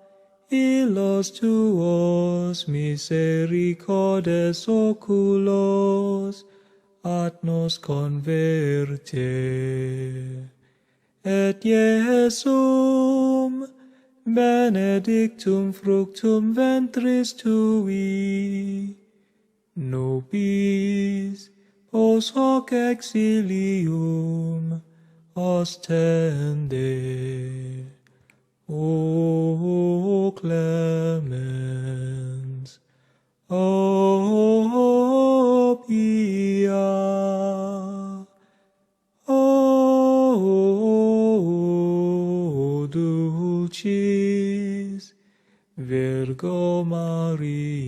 illos tuos misericordes oculos ad nos converte. Et Iesum benedictum fructum ventris tui, nobis post hoc exilium ostende. O clemens, O pia, O dulcis Virgo Maria.